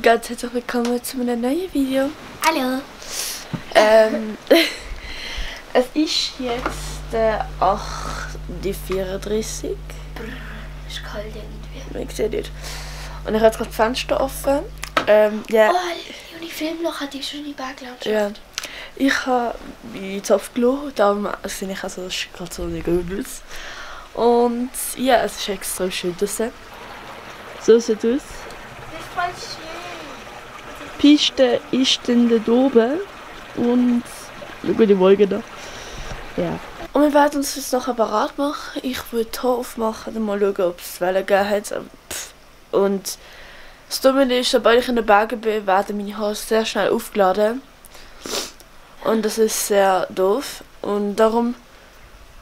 Ganz herzlich willkommen zu einem neuen Video. Hallo. Es ist jetzt 8:34 Uhr. Ist kalt irgendwie. Ich sehe nicht. Und ich habe jetzt gerade das Fenster offen. Ja. Oh, Juni, film noch an die schöne Berglandschaft. Ja. Ich habe meinen Zopf gelassen, darum finde ich also, das ist gerade so nicht übelst. Und ja, es ist extrem schön draussen. So sieht es aus. Das ist voll schön. Die Piste ist dann da oben und schau die Wolken da. Ja. Und wir werden uns jetzt nachher bereit machen. Ich würde hier aufmachen und mal schauen, ob es Wellen gegeben hat. Und das Dumme ist, sobald ich in den Bergen bin, werden meine Haare sehr schnell aufgeladen. Und das ist sehr doof. Und darum,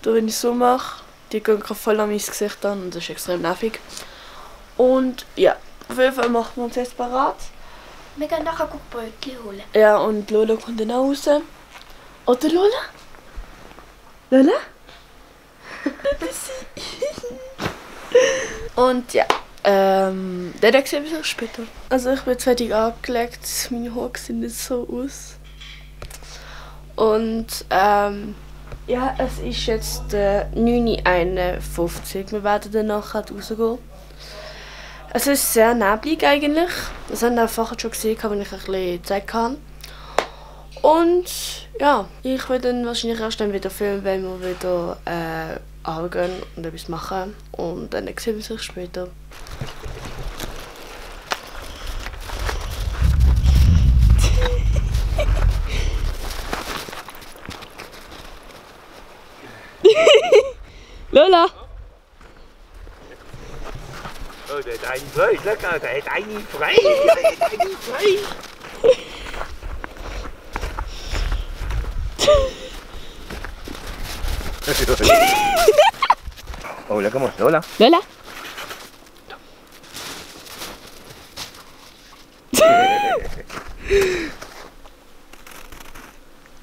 wenn ich so mache, die gehen voll an mein Gesicht an und das ist extrem nervig. Und ja, auf jeden Fall machen wir uns jetzt bereit. Wir gehen nachher Brötchen holen. Ja, und Lola kommt dann auch raus. Oder Lola? Lola? Das ist sie. Und ja, dann sehen wir uns später. Also ich bin jetzt fertig angelegt, meine Haare sehen nicht so aus. Und ja, es ist jetzt 9:51 Uhr. Wir werden dann nachher rausgehen. Es ist sehr neblig eigentlich. Das haben wir vorher schon gesehen, wenn ich ein bisschen Zeit hatte. Und ja, ich werde dann wahrscheinlich erst dann wieder filmen, wenn wir wieder runtergehen und etwas machen. Und dann sehen wir uns später. Lola! Oh, der hat einen frei, schau mal, der hat einen frei, der hat einen frei. Oh, schau mal, Lola. Lola!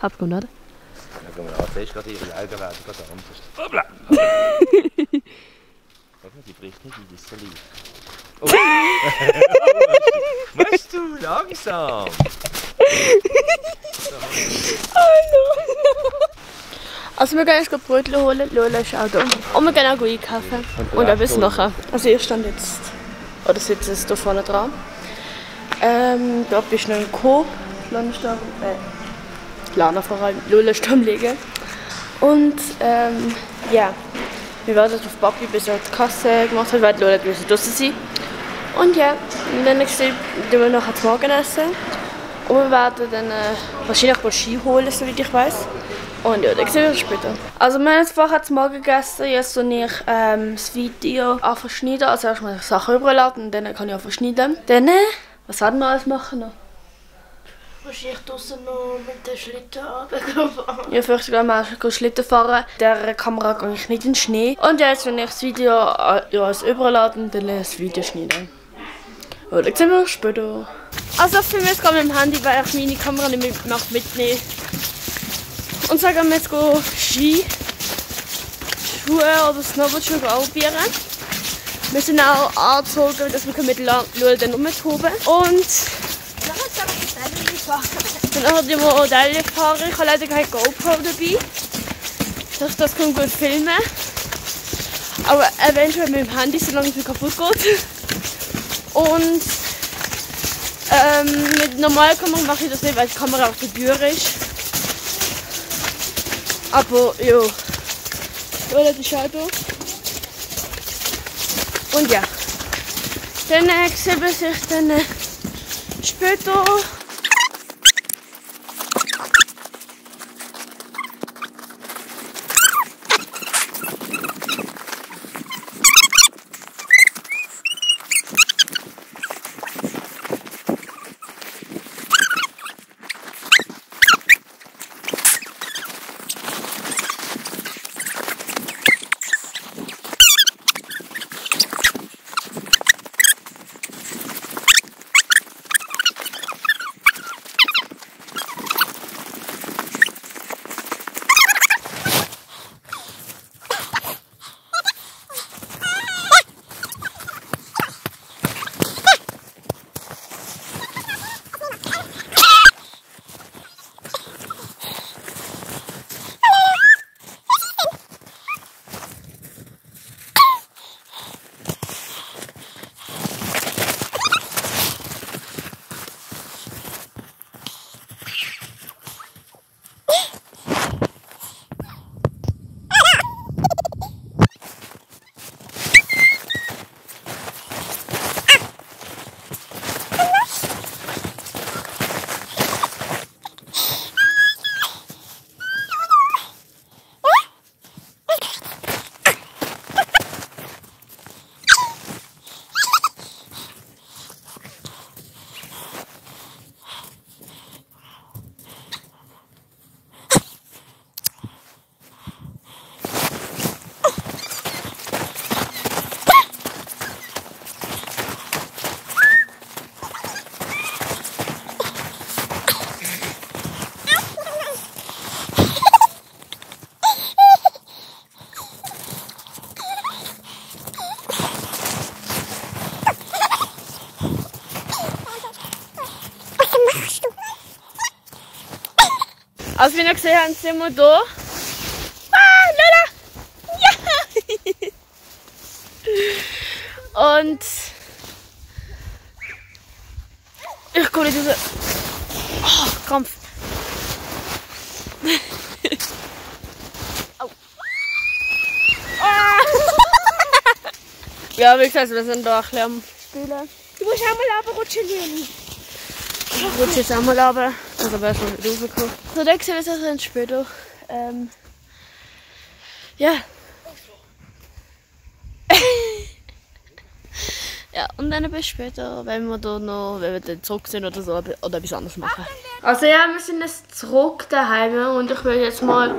Hab's oder? Schau mal, das ist gerade ihre Augen werden gerade anders. Hoppla! Die bricht nicht in das so leicht. Oh. Machst du langsam? Hallo! Also wir gehen jetzt Brötchen holen, Lola ist auch da. Und wir gehen auch einkaufen. Und etwas machen. Also ich stand jetzt, oder sitze jetzt hier vorne dran. Da ist noch ein Coop. Lana vor allem, Lola ist am Liegen. Und ja, wir warten auf Papi, bis er die Kasse gemacht hat, weil Lola draußen sein. Und ja, dann sehen wir nachher das Morgenessen. Und wir werden dann wahrscheinlich mal Ski holen, soweit ich weiß. Und ja, dann sehen wir uns später. Also wir haben jetzt vorher zum Morgen gegessen, jetzt und ich das Video anfangen zu schneiden. Also erstmal Sachen überladen und dann kann ich anfangen zu schneiden. Dann, was werden wir alles machen noch? Wahrscheinlich draußen noch mit der Schlitten runterfahren. Ja, vielleicht gehen wir Schlitten fahren. Der Kamera gehe ich nicht in den Schnee. Und jetzt, wenn ich das Video überladen, dann das Video schneiden. Ja, dann sehen wir uns später. Also ich filme jetzt gerade mit dem Handy, weil ich meine Kamera nicht mitnehmen. Und sagen wir jetzt Ski, Schuhe oder Snowboardschuhe probieren. Wir sind auch angezogen, dass wir mit Lola dann rumtoben. Und dann auch die Modelle fahren. Ich habe leider keine GoPro dabei. Das kann gut filmen. Aber eventuell mit dem Handy, solange es nicht kaputt geht. Und mit normaler Kamera mache ich das nicht, weil die Kamera auch zu teuer ist. Aber ja, Lola ist auch da. Und ja, dann sehen wir sich dann später. Also wie ihr gesehen habt, sind wir hier. Ah, Lola! Ja! Und ich gehe nicht raus. Oh, Krampf. Au. Ah. Ja, wie gesagt, wir sind da ein bisschen am Spielen. Du musst auch mal runterrutschen, Leni. Ich rutsche jetzt auch mal runter. Also wäre schon nicht rausgekommen. So, dann sehen wir uns dann später. Ja. Ja, und dann bis später, wenn wir dann zurück sind oder so, oder etwas anderes machen. Also ja, wir sind jetzt zurück daheim und ich will jetzt mal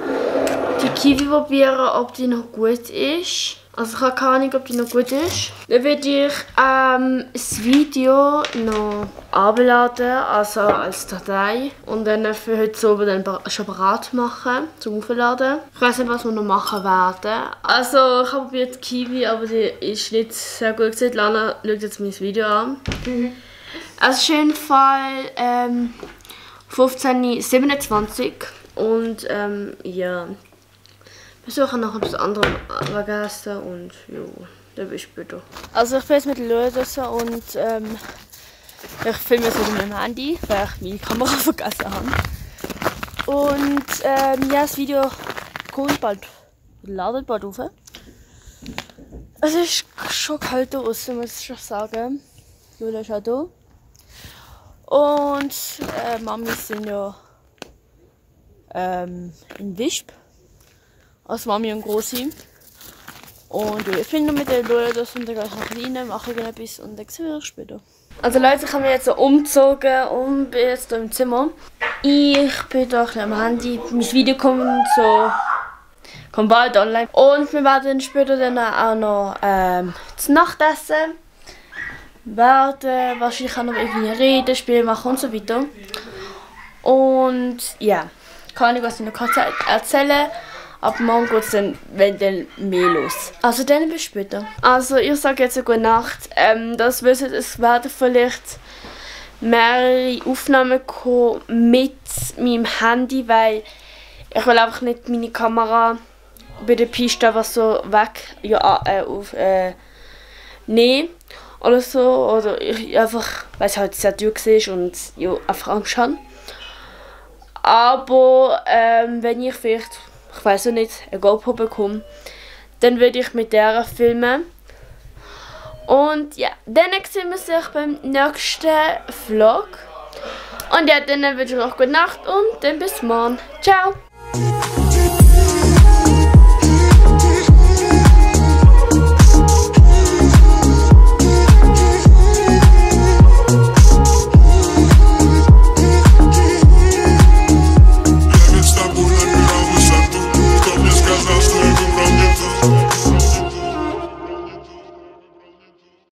die Kiwi probieren, ob die noch gut ist. Also ich habe keine Ahnung, ob die noch gut ist. Dann werde ich das Video noch abladen, also als Datei. Und dann für heute oben dann schon bereit machen, zum Aufladen. Ich weiß nicht, was wir noch machen werden. Also ich habe probiert Kiwi, aber die ist nicht sehr gut gewesen. Lana schaut jetzt mein Video an. Also es ist auf jeden Fall 15:27 und ja. Wir suchen noch etwas anderes vergessen und ja, dann bis später. Also ich bin jetzt mit der Löse und ich filme jetzt mit meinem Handy, weil ich meine Kamera vergessen habe. Und ja, das Video kommt bald, ladet bald auf. Es ist schon kalt draußen, muss ich schon sagen. Lola ist auch da. Und Mami sind ja in Wisp. Als Mami und Grossi. Und ja, ich bin noch mit der Lola das und dann gehe ich nach rein, mache irgendetwas und dann sehen wir uns später. Also Leute, ich habe mich jetzt so umgezogen und bin jetzt hier im Zimmer. Ich bin da am Handy. Mein Video kommt bald online. Und wir werden später dann auch noch zu Nacht essen. Werden wahrscheinlich auch noch irgendwie reden, Spiele machen und so weiter. Und ja, kann ich was ich noch erzählen kann. Ab morgen geht es dann, wenn dann mehr los. Also dann bis später. Also ich sage jetzt eine gute Nacht. Das wissen, es werden vielleicht mehrere Aufnahmen kommen mit meinem Handy, weil ich will einfach nicht meine Kamera bei der Piste was so weg nehmen oder so. Oder ich einfach, weil es halt sehr teuer war und ja, einfach Angst habe. Aber wenn ich vielleicht, ich weiß nicht, eine GoPro bekomme, dann würde ich mit der filmen. Und ja, dann sehen wir uns beim nächsten Vlog. Und ja, dann wünsche ich euch gute Nacht und dann bis morgen. Ciao!